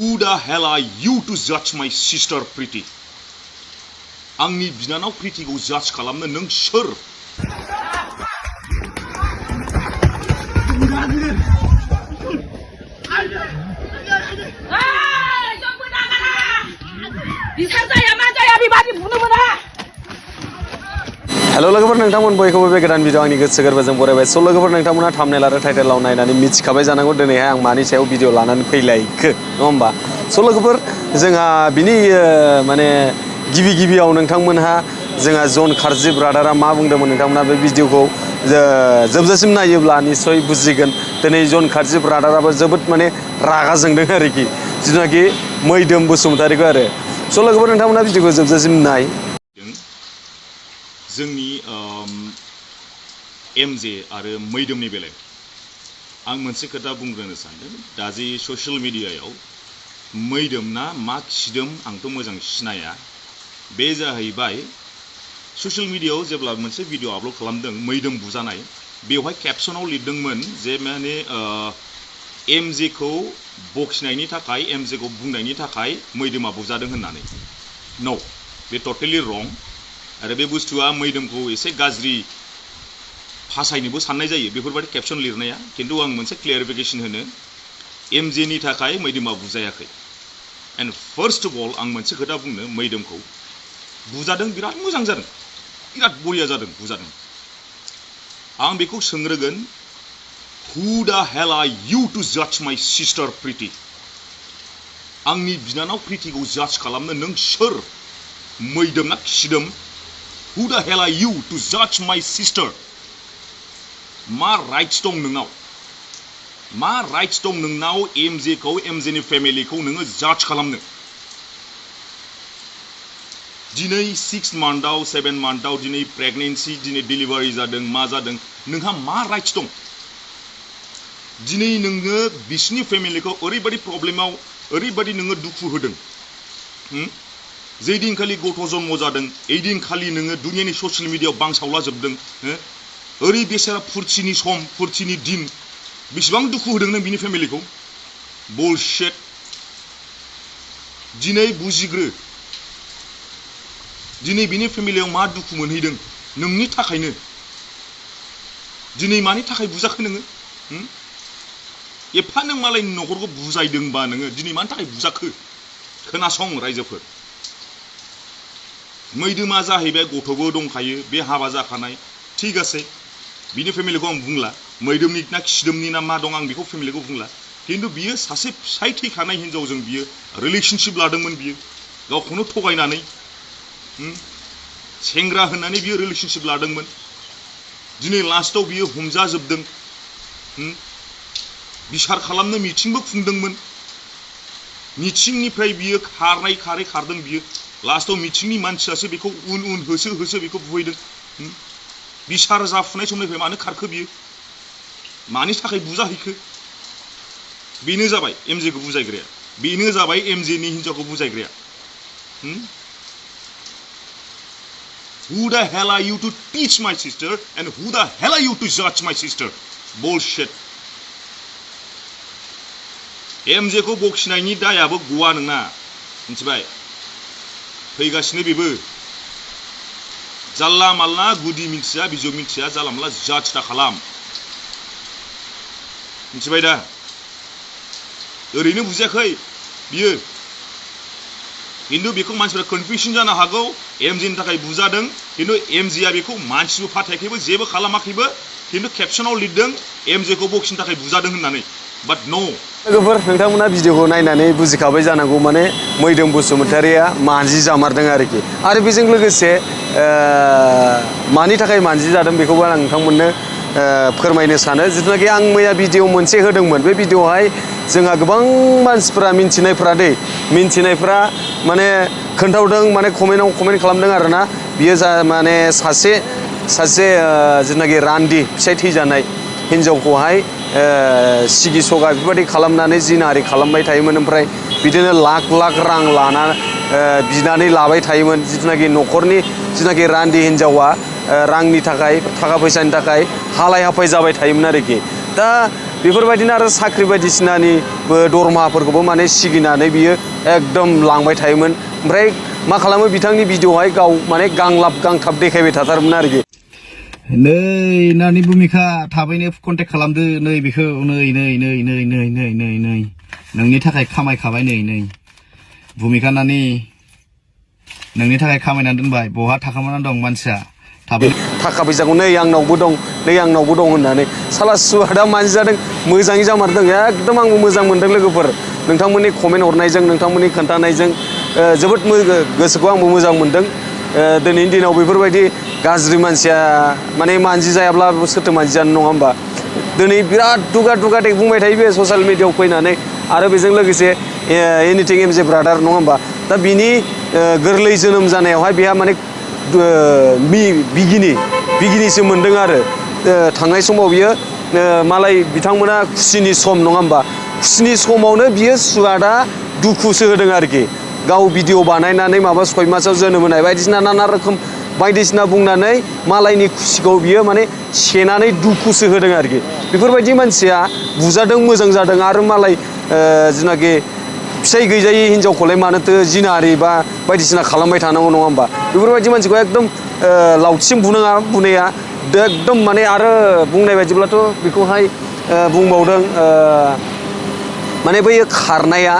Who the hell are you to judge my sister Priti? आंनि बिनानाव प्रितिखौ जाज खालामनो नों सोर? हेलो लोगोफोर नोंथांमोन बयखौबो बे गोदान भिडिअ आंनि गोसो गोरबोजों बरायबाय। स' लोगोफोर नोंथांमोना थाम्बनेल आरो टाइटेलाव नायनानै मिथिखाबाय जानांगौ दिनैहाय आं मानि सायाव भिडिअ लानानै फैलायखो नङा होमबा। स' लोगोफोर जोंहा बिनि माने गिबियाव नोंथांमोनहा जोंहा जन खारजि ब्रादारा मा बुंदोंमोन नोंथांमोना बे भिडिअखौ जोबजासिम नायोब्ला निसय बुजिगोन। दिनै जन खारजि ब्रादाराबो जोबोद माने रागा जोंदों आरोखि जिथुनाखि मैदोम बसुमतारीखौ आरो। स' लोगोफोर नोंथांमोना भिडिअखौ जोबजासिम नाय। जोंनि एमजे आरो मैदोमनि बेलायाव आं मोनसे खोथा बुंग्रोनो सानदों। दा जे ससियेल मिडियायाव मैदोम ना मा खिदोम आंथ' मोजां सिनाया। बे जाहैबाय ससियेल मिडियायाव जेब्ला मोनसे भिडिअ आपल'ड खालामदों मैदोम बुजानाय, बेवहाय केपसनाव लिरदोंमोन जे माने एमजेखौ बखिनायनि थाखाय एमजेखौ बुंनायनि थाखाय मैदोमा बुजादों होननानै। न' बे टटेलि रं। आरो बे बुस्थुआ मैदोमखौ एसे गाज्रि फासायनोबो साननाय जायो बेफोरबायदि केपसन लिरनाया। खिन्थु आं मोनसे क्लियारिफिकेसन होनो, एमजेनि थाखाय मैदोमा बुजायाखै। एन्ड फार्स्ट अफ अल आं मोनसे खोथा बुंनो, मैदोमखौ बुजादों बिराद मोजां जादों, बिराद बरिया जादों बुजादों। आं बेखौ सोंग्रोगोन, हु दा हेल आर इउ टु जाज माय सिस्टार प्रिति? आंनि बिनानाव प्रितिखौ जाज खालामनो नों सोर? मैदोम ना खिदोम? Who the hell are you to judge my sister? मा राइट्स दं नोंनाव? मा राइट्स दं नोंनाव एमजेखौ एमजेनि फेमिलिखौ नोङो जाज खालामनो? दिनै 6 मान्थआव 7 मान्थआव दिनै प्रेगनेन्सि दिनै डिलिभारि जादों मा जादों, नोंहा मा राइट्स दं? दिनै नोङो बिसिनि फेमिलिखौ ओरैबायदि प्रब्लेमाव ओरैबायदि नोङो दुखु होदों। जे दिनखालि गथ' जन्म जादों ओइ दिनखालि नोङो दुनियानि ससियेल मिडियायाव बांसावला जोबदों। ओरै बेसेरा फुरथिनि सम फुरथिनि दिन बेसेबां दुखु होदों नों बिनि फेमिलिखौ? बुलशिट। दिनै बुजिग्रो, दिनै बिनि फेमिलियाव मा दुखु मोनहैदों नोंनि थाखायनो। दिनै मानि थाखाय बुजाखो नोङो? एफा नों मालायनि न'खरखौ बुजायदोंबा नोङो दिनै मानि थाखाय बुजाखो? खोनासं रायजोफोर, मैदोमा जाहैबाय गथ'बो दंखायो, बे हाबा जाखानाय, ठीक आसे। बिनि फेमिलिखौ आं बुंला, मैदोमनि ना खिदोमनि ना मा दं आं बेखौ फेमिलिखौ बुंला। खिन्थु बियो सासे फिसाय थैखानाय हिनजावजों बियो रिलेशनशिप लादोंमोन। बियो गावखौनो थगायनानै सेंग्रा होननानै बियो रिलेशनशिप लादोंमोन। दिनै लास्टआव बियो हमजाजोबदों। बिसार खालामनो मिटिंबो खुंदोंमोन। मिटिंनिफ्राय बियो खारदों बियो। लास्टआव मिटिंनि मानसियासो बेखौ उन होसो बेखौ बुहैदों। बिसार जाफुनाय समनिफ्राय मानो खारखो बियो? मानि थाखाय बुजाहैखो? बेनो जाबाय एमजेखौ बुजायग्राया, बेनो जाबाय एमजेनि हिनजावखौ बुजायग्राया। Who the hell are you to teach my sister and who the hell are you to judge my sister? Bullshit. एमजेखौ बखिनायनि दायाबो गवा नोंना, मिथिबाय? फैगासिनो बेबो। जाल्ला माल्ला गुदि मिथिया बिजौ मिथिया जाला माल्ला जाज दा खालाम, मिथिबाय दा? ओरैनो बुजायाखै बियो। खिन्थु बेखौ मानसिफ्रा कनफिउसन जानो हागौ एमजेनि थाखाय बुजादों। खिन्थु एमजेआ बेखौ मानसिबो फाथायाखैबो जेबो खालामाखैबो। खिन्थु केपसनाव लिरदों एमजेखौ बखिनो थाखाय बुजादों होननानै। बाट न'। लोगोफोर नोंथांमोना भिडिअखौ नायनानै बुजिखाबाय जानांगौ माने मैदोम बसुमतारीया मानजि जामारदों आरोखि। आरो बेजों लोगोसे मानि थाखाय मानजि जादों बेखौबो आं नोंथांमोननो फोरमायनो सानो। जिथुनाखि आं मैया भिडिअ मोनसे होदोंमोन, बे भिडिअआवहाय जोंहा गोबां मानसिफ्रा मिन्थिनायफ्रा माने खोन्थावदों, माने कमेन्ट खालामदों आरोना। बियो माने सासे जिथुनाखि रान्दि फिसाय थैजानाय हिनजावखौहाय सिगि सगा बेफोरबायदि खालामनानै जिनाहारि खालामबाय थायोमोन। ओमफ्राय बिदिनो लाख रां बिनानै लाबाय थायोमोन। जिथुनाखि न'खरनि जिथुनाखि रान्दि हिनजावा रांनि थाखाय थाखा फैसानि थाखाय हालाय हाफाय जाबाय थायोमोन आरोखि। दा बेफोरबायदिनो आरो साख्रि बायदिसिनानि दरमाहाफोरखौबो माने सिगिनानै बियो एकदम लांबाय थायोमोन ओमफ्राय मा खालामो बिथांनि भिडिअ'आवहाय गाव माने गांलाब गांथाब देखायबाय थाथारोमोन आरोखि नै नानि भुमिका थाबैनो कन्टेक्ट खालामदो नै बेखौ नै नोंनि थाखाय खामायखाबाय नै भुमिका नानि नोंनि थाखाय खामायनानै दोनबाय बहा थाखामानानै दं मानसिया थाखा फैसाखौ नै आंनावबो दं होननानै साला सुवादा मानसि जादों मोजाङै जामारदों एकदम आंबो मोजां मोनदों लोगोफोर नोंथांमोननि कमेन्ट हरनायजों नोंथांमोननि खोन्थानायजों जोबोद गोसोखौ आंबो मोजां मोनदों दिनैनि दिनाव बेफोरबायदि गाज्रि मानसिया माने मानसि जायाब्ला सोरथो मानसि जानो नङा होमबा दिनै बिराद दुगा बुंबाय थायो बे ससियेल मिडियायाव फैनानै आरो बेजों लोगोसे एनिथिं एम जे ब्रादार नङा होमबा दा बिनि गोरलै जोनोम जानायावहाय बेहा माने बिगिनिसो मोनदों आरो थांनाय समाव बियो मालाय बिथांमोना खुसिनि सम नङा होमबा खुसिनि समावनो बियो सुवादा दुखुसो होदों आरोखि गाव भिडिअ बानायनानै माबा 6 मासाव जोनोम होनाय बायदिसिना नाना रोखोम बायदिसिना बुंनानै मालायनि खुसिखौ बियो माने सेनानै दुखुसो होदों आरोखि बेफोरबायदि मानसिया बुजादों मोजां जादों आरो मालाय जिनाखि फिसाय गैजायै हिनजावखौलाय मानोथो जिनाहारि बा बायदिसिना खालामबाय थानांगौ नङा होमबा बेफोरबायदि मानसिखौ एकदम लावथिजों बुनाया एकदम माने आरो बुंनाय बायदिब्लाथ' बेखौहाय बुंबावदों माने बै खारनाया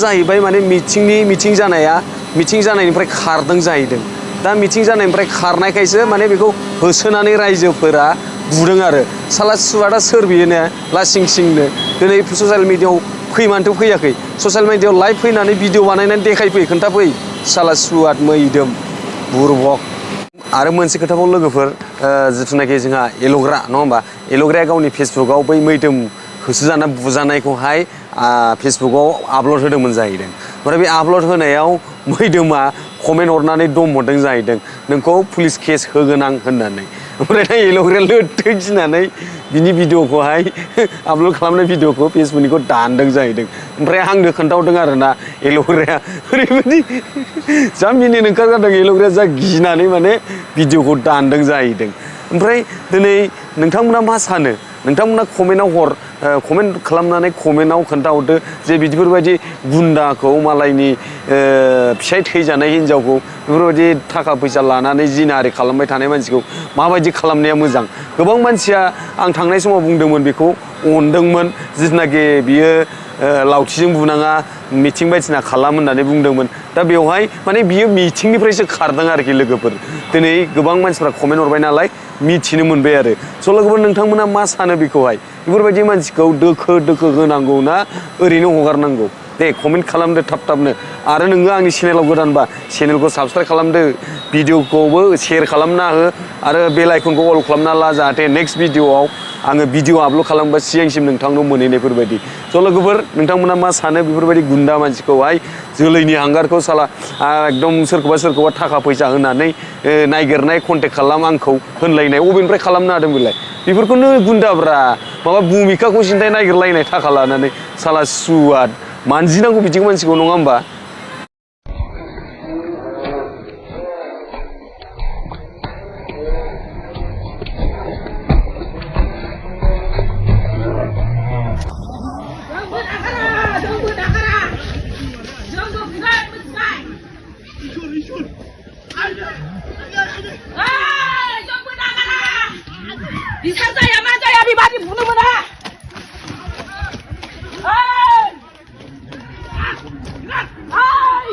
जाहैबाय माने मिथिं जानायनिफ्राय खारदों जाहैदों दा मिथिं जानायनिफ्राय खारनायखायसो माने बेखौ होसोनानै रायजोफोरा बुदों आरो साला सुवादा सोर बियोनो लासिं सिंनो दिनै ससियेल मिडियायाव फैमानोथ' फैयाखै ससियेल मिडियायाव लाइभ फैनानै भिडिअ बानायनानै देखायफै खोन्थाफै साला सुवाद मैदोम बुरबक आरो मोनसे खोथाखौ लोगोफोर जिथुनाखि जोंहा एल'ग्रा नङा होमबा एल'ग्राया गावनि फेसबुकआव बै मैदोम होसोजाना बुजानायखौहाय फेसबुकआव आपल'ड होदोंमोन जाहैदों ओमफ्राय बे आपल'ड होनायाव मैदोमा कमेन्ट हरनानै दम हरदों जाहैदों नोंखौ पुलिस केस होगोन आं होननानै ओमफ्राय दा एल'ग्राया लोथै गिनानै बिनि भिडिअखौहाय आपल'ड खालामनाय भिडिअखौ फेसबुकनिखौ दानदों जाहैदों ओमफ्राय आंनो खोन्थाहरदों आरोना एल'ग्राया ओरैबायदि जा मिनिनो ओंखारगारदों एल'ग्राया जा गिनानै माने भिडिअखौ दानदों जाहैदों ओमफ्राय दिनै नोंथांमोना मा सानो नोंथांमोना कमेन्ट खालामनानै कमेन्टआव खोन्थाहरदो जे बिदिफोरबायदि गुन्दाखौ मालायनि फिसाय थैजानाय हिनजावखौ बेफोरबायदि थाखा फैसा लानानै जिनाहारि खालामबाय थानाय मानसिखौ माबायदि खालामनाया मोजां गोबां मानसिया आं थांनाय समाव बुंदोंमोन बेखौ अनदोंमोन जिथुनाखि बियो लावथिजों बुनाङा मिथिं बायदिसिना खालाम होननानै बुंदोंमोन दा बेवहाय माने बियो मिथिंनिफ्रायसो खारदों आरोखि लोगोफोर दिनै गोबां मानसिफ्रा कमेन्ट हरबाय नालाय मिथिनो मोनबाय आरो स' लोगोफोर नोंथांमोना मा सानो बेखौहाय बेफोरबायदि मानसिखौ दोखो होनांगौ ना ओरैनो हगारनांगौ दे कमेन्ट खालामदो थाबनो आरो नोङो आंनि चेनेलाव गोदानबा चेनेलखौ साबसक्राइब खालामदो भिडिअखौबो शेयार खालामना हो आरो बेल आइकनखौ अल खालामना ला जाहाथे नेक्स्ट भिडिअआव आङो भिडिअ आपल'ड खालामबा सिगांसिम नोंथांनाव मोनहैनायफोरबायदि स' लोगोफोर नोंथांमोना मा सानो बेफोरबायदि गुन्दा मानसिखौहाय जोलैनि हांगारखौ साला एकदम सोरखौबा थाखा फैसा होनानै नायगिरनाय कन्टेक्ट खालाम आंखौ होनलायनाय अबेनिफ्राय खालामनो हादों बेलाय बेफोरखौनो गुन्दाब्रा माबा भुमिकाखौ सिन्थाय नागिरलायनाय थाखा लानानै साला सुवाद मानजिनांगौ बिदिखौ मानसिखौ नङा होमबा Bisa saya manja ya bibadi bunuh mana? Hai! Hai!